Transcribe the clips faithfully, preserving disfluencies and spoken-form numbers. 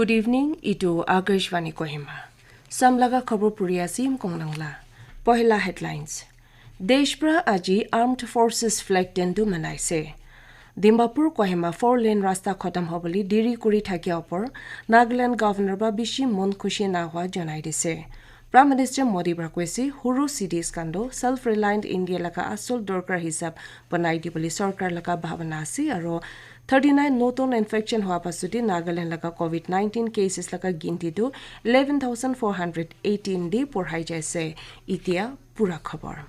Good evening, itu Akashvani Kohima. Samlaga khobor puri asim kongnangla. Pohila headlines. Desh pra aji Armed Forces Flag Day tu manaise. Dimapur Kohima four lane rasta khotam hoboli diri kuri thakia opor Nagaland Governor ba bishi mon khushi na hua janai dise. Prime Minister Modi pra koise huru cities khan do self reliant India laga asol dorkar hisab banai di boli sorkar laga bhabana ase aro thirty nine notun infection hua pasudi Nagaland laga covid nineteen cases laga ginti tu eleven thousand four hundred eighteen di porhai jaise. Itia pura khobor.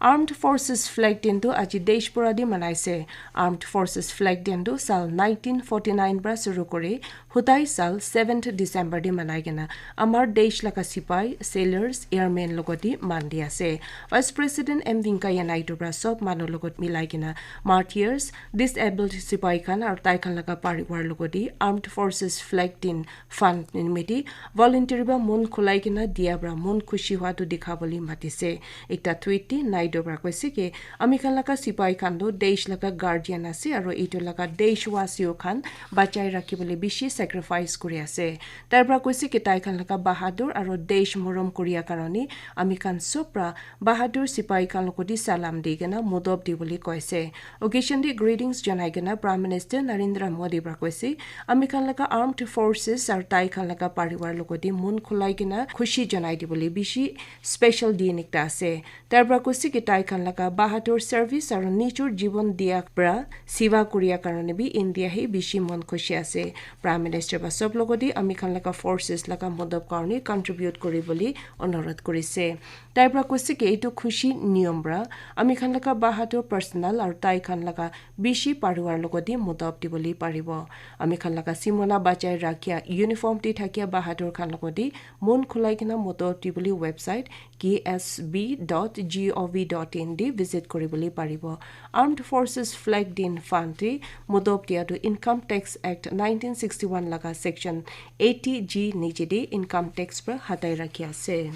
Armed Forces Flag Day tu aji desh pura di manaise. Armed Forces Flag Day tu sal nineteen forty nine pra suru kuri hudai sal seventh December di manai kena amar desh laga sipai, sailors, airmen logoti man di ase. Vice President M Venkaiah Naidu pra sob manu logot milai kena martyrs, disabled sipai khan aru tai khan laga pariwar logoti Armed Forces Flag Day fund nimiti volunteer ba mon khulai kena dia pra mon khushi hua tu dikha boli matise. Ekta tweet di Naidu pra koise ki ami khan laga sipai khan do desh laga guardian ase aro itu laga deshwasio khan bachai rakhi bole bishi sacrifice kuri ase. Tai pra koise ki tai khan laga bahadur aro desh morom kuria karone ami khan sob pra bahadur sipai khan logoti salam di kena mudob di boli koise. Occasion di greetings janai kena Prime Minister Narendra Modi pra koise ami khan laga armed forces aro tai khan laga pariwar logoti mon khulai kena khushi janai di boli bishi special din ekta ase. Tai pra koise ki tai khan laga bahadur service aro nijor jibon dia pra siva kuria karone bi India he bishi mon khushi ase. Prime Minister ba sob logoti ami khan laga forces laga mudob karone contribute kuri boli onurodh kurise. Tai pra koise ki itu khushi niyom pra ami khan laga bahadur personnel aro tai khan laga bishi pariwar logoti mudob di boli paribo. Ami khan laga simona bachai rakhia uniform di thakia bahadur khan logoti mon khulai kena mudob di boli website K S B dot gov dot in di visit kuri boli paribo. Armed Forces Flag Day fund di mudob dia tu Income Tax Act nineteen sixty one laga section eighty G niche di income tax pra hatai rakhi ase.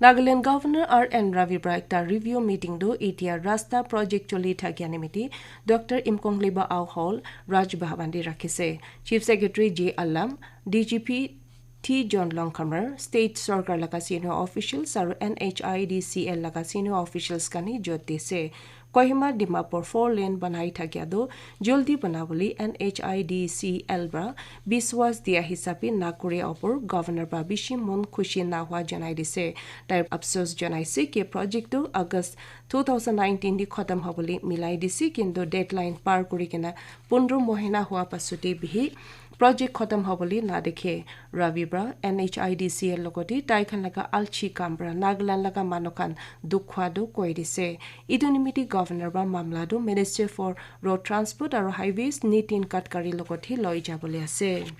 Nagaland Governor R N Ravi pra ekta review meeting tu itia rasta project choli thakia nimiti Doctor Imkongliba Au Hall Raj Bhavan di rakhise. Chief Secretary J Alam, D G P T John Longkhamar, State Sorkar laga senior officials aru N H I D C L laga senior officials khan hi jot dise. Kohima Dimapur four lane banai thakia tu jaldi banabole N H I D C L pra biswas dia hisabe na kuri opor Governor pra bishi mon khushi na hua janai dise. Tai afsos janaise ki project tu August two thousand nineteen di khatam hobole milai dise, kintu deadline par kuri kena pondro mohina hua pasute bihi project khatam hobole na dekhe. Ravi pra N H I D C L logote tai khan laga alchi kam pra Nagaland laga manu khan dukh khwa tu koi dise. Itu nimiti Governor pra mamla tu Minister for Road Transport aru Highways Nitin Gadkari logot hi loi jabole ase.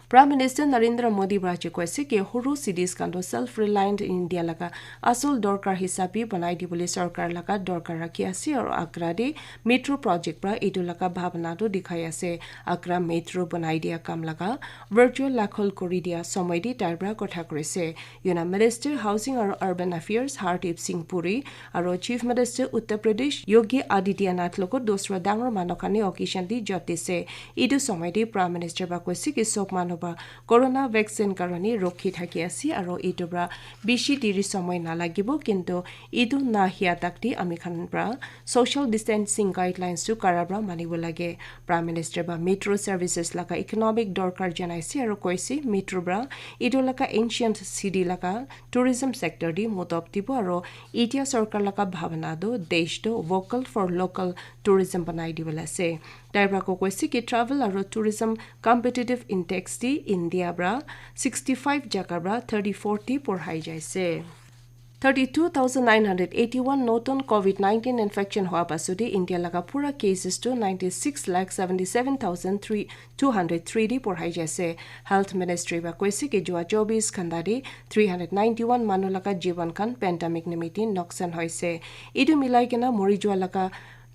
Prime Minister Narendra Modi pra aji koise ki huru cities khan tu self reliant India laga asol dorkar hisabe banai dibole sorkar laga dorkar rakhi ase aru Agra te metro project pra itu laga bhabana tu dikhai ase. Agra metro banai dia kam laga virtual lakhol kuri dia somoi te tai pra kotha kurise. Union Minister Housing aru Urban Affairs Hardeep Singh Puri aru Chief Minister Uttar Pradesh Yogi Adityanath logot dusra dangor manu khan ni occasion te jot dise. Itu somoi te Prime Minister pra koise ki sob manu pra corona vaccine karone rokhi thaki ase aru itu pra bishi diri somoi nalagibo, kintu itu nahia tak te ami khan pra social distancing guidelines tu kara pra manibo lage. Prime Minister pra metro services laga economic dorkar janaise aru koise metro pra itu laga ancient city laga tourism sector te modot dibo aru itia sorkar laga bhabana tu desh tu vocal for local tourism banai dibole ase. Tai pra koise ki travel aru tourism competitive index te India pra sixty five jaga pra thirty four te porhai jaise. Thirty two thousand nine hundred eighty one notun covid nineteen infection hua pasudi India laga pura cases tu ninety six lakh seventy seven thousand two hundred three di porhai jaise. Health Ministry pra koise ki jua chobis ghanta di three hundred ninety one manu laga jiban khan pandemic nimiti noksan hoise. Itu milai kena mori jua laga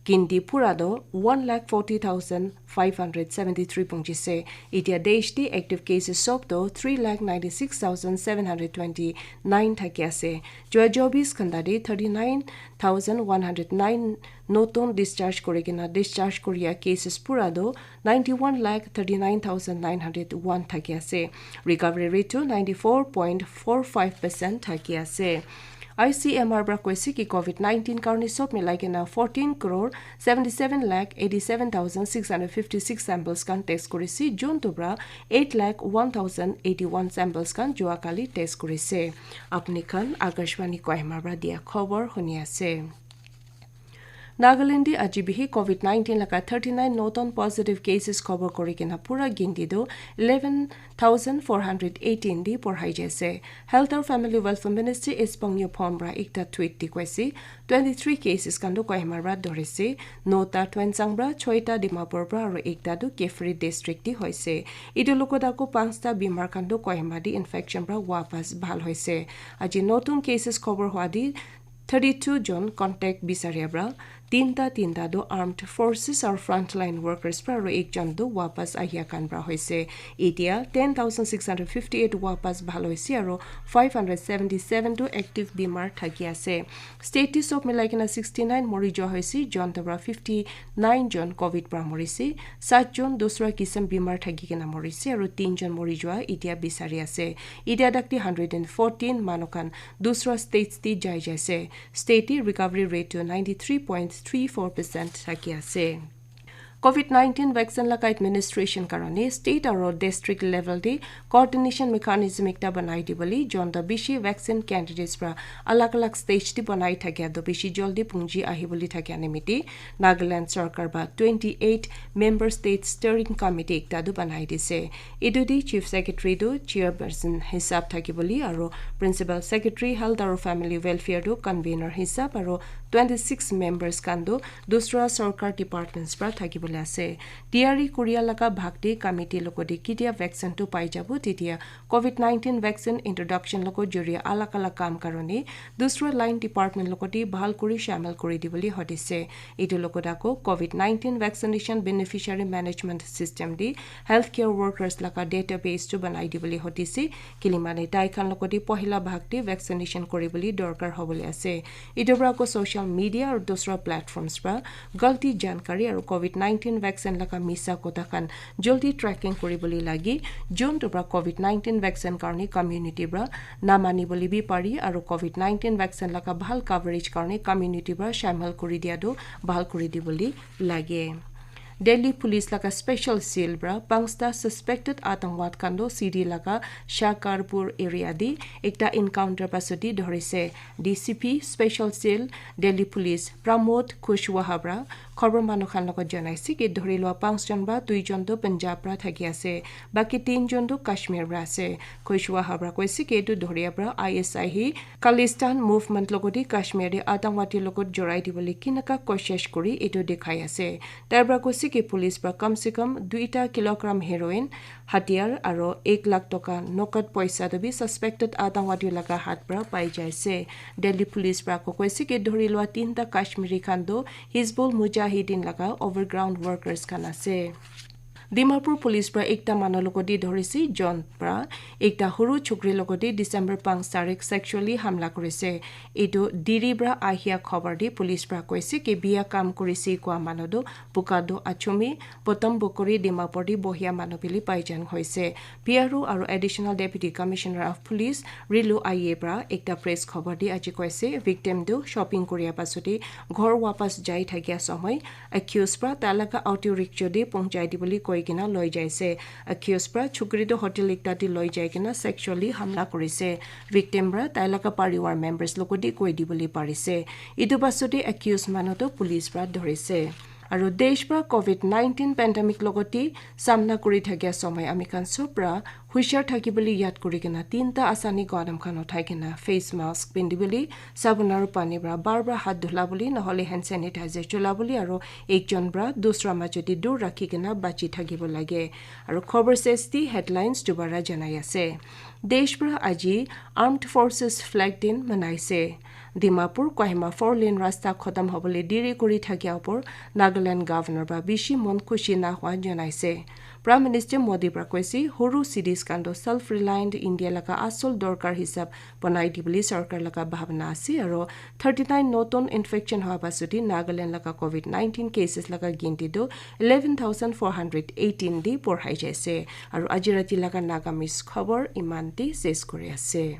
Ginti pura toh one lakh forty thousand five hundred seventy three punjise. Itia desh te active cases sob toh three lakh ninety six thousand seven hundred twenty nine thaki ase. Jua chobis ghanta te thirty nine thousand one hundred nine notun discharge kuri kena discharge kuria cases pura toh ninety one lakh thirty nine thousand nine hundred one thaki ase. Recovery rate toh ninety four point four five percent thaki ase. I C M R pra koise ki covid nineteen karne sob milai kena fourteen crore seventy seven lakh eighty seven thousand six hundred fifty six samples khan test kurise, jun tu pra eight lakh one thousand eighty one samples khan jua kali test kurise. Apni khan Akashvani Kohima pra dia khobor huni ase. Nagaland te aji bihi covid nineteen laga thirty nine notun positive cases khobor kuri kena pura ginti toh eleven thousand four hundred eighteen te porhai jaise. Health aru Family Welfare Ministry S Pongyo Phom pra ekta tweet te koise, twenty three cases khan toh Kohima pra dorise, nota Tuensang pra, choita Dimapur pra aru ekta toh Kiphire district te hoise. Etu logot ako panchta bimar khan toh Kohima te infection pra wapas bhal hoise. Aji notun cases khobor hua te thirty two jon contact bisaria pra, tinta tinta toh armed forces aru frontline workers pra aru ekjon toh wapas ahia khan pra hoise. Etia ten thousand six hundred fifty eight wapas bhal hoise aru five hundred seventy seven toh active bimar thaki ase. State te sob milai kena sixty nine mori jua hoise, jon toh pra fifty nine jon covid pra morise, sat jon dusra kisam bimar thaki kena morise aru tin jon mori jua etia bisari ase. Etia tak te hundred and fourteen manu khan dusra states te jai jaise. State te recovery rate toh ninety three point three four percent thaki ase. Covid nineteen vaccine laga administration karone state aru district level te coordination mechanism ekta banai dibole, jon toh bishi vaccine candidates pra alag alag stage te banai thakia toh bishi joldi punji ahibole thakia nimite Nagaland sarkar ba twenty eight member state steering committee ekta toh banai dise. Etu te Chief Secretary toh chairperson hisab thakibole aru Principal Secretary Health aru Family Welfare toh convener hisab aru twenty six members khan toh dusra sarkar departments pra thakibole ase. Tiyari kuria laga bhag te committee logote ketia vaccine toh pai jabo, tetia covid nineteen vaccine introduction logo joria alag alag kam karone dusra line department logote bhal kuri shamil kuri dibole hodise. Etu logot ako covid nineteen vaccination beneficiary management system te healthcare workers laga database tu banai dibole hodise. Kilimane tai khan logote pohila bhag te vaccination kuribole dorkar hobole ase. Etu pra ako social media aru dusra platforms pra galti jankari aru covid nineteen vaccine laga misa kotha khan joldi tracking kuribole lage. Jon tu pra covid nineteen vaccine karone community pra namani bole bi pari aru covid nineteen vaccine laga bhal coverage karone community pra shamil kuri dia tu bhal kuri dibole lage. Delhi Police laga special cell pra panchta suspected atangwad khan toh city laga Shakarpur area te ekta encounter pasot te dhorise. D C P special cell Delhi Police Pramod Kushwaha pra khobor manu khan logot janaise ki dhori lua panch jon pra dui jon toh Punjab pra thaki ase, baki tin jon toh Kashmir pra ase. Kushwaha pra koise ki etu dhoria pra I S I hi Khalistan movement logote Kashmir te atangwadi logot jorai dibole kinaka koshish kuri etu dikhai ase. Tai pra koise ki police pra kam se kam duita kilogram heroin, hatiyar aro ek lakh toka nokod poisa toh bi suspected atangwadi laga hat pra pai jaise. Delhi police pra koise ki dhori lua tinta Kashmiri khan toh Hizbul Mujahideen laga overground workers khan ase. Dimapur police pra ekta manu logote dhorise, jon pra ekta huru chukri logote December panch tarik sexually hamla kurise. Etu Diri pra ahia khobor te police pra koise ki biya kam kurise koa manu toh Bukado Achumi, Potom Bokori Dimapur te bohia manu bili paijan hoise. P R O aru Additional Deputy Commissioner of Police Rilu Aye pra ekta press khobor te aji koise, victim tu shopping kuria pasot te ghor wapas jai thakia somoi accused pra tai laga auto rickshaw te pohonchai dibole koi kena loi jaise. Accused pra chukri tu hotel ekta te loi jai kena sexually hamla kurise. Victim pra tai laga parivar members logote koi dibole parise. Etu pasot te accused manu tu police pra dhorise. Aru desh pra covid nineteen pandemic logote samna kuri thakia somoi ami khan sob pra hushar thakibole yad kuri kena tinta asani kadam khan uthai kena face mask pindibole, sabun aru pani pra bar bar hat dhula bole, nohole hand sanitizer chola bole, aru ekjon pra dusra majo te dur rakhi kena bachi thakibo lage. Aru khobor S T headlines dubara janai ase. Desh pra aji Armed Forces Flag Din manaise. Dimapur Kohima four lane rasta khotom hobole diri kuri thakia opor Nagaland Governor ba bishi mon khushi na hwa janaise. Prime Minister Modi pra koise, huru cities khan to self reliant India laga asol dorkar hisab banai dibole sarkar laga bhabna ase aro thirty nine notun infection hwa pasudi Nagaland laga covid nineteen cases laga ginti to eleven thousand four hundred eighteen di porhai jaise. Aro aji rati laga Nagamese khobor iman di ses kuri ase.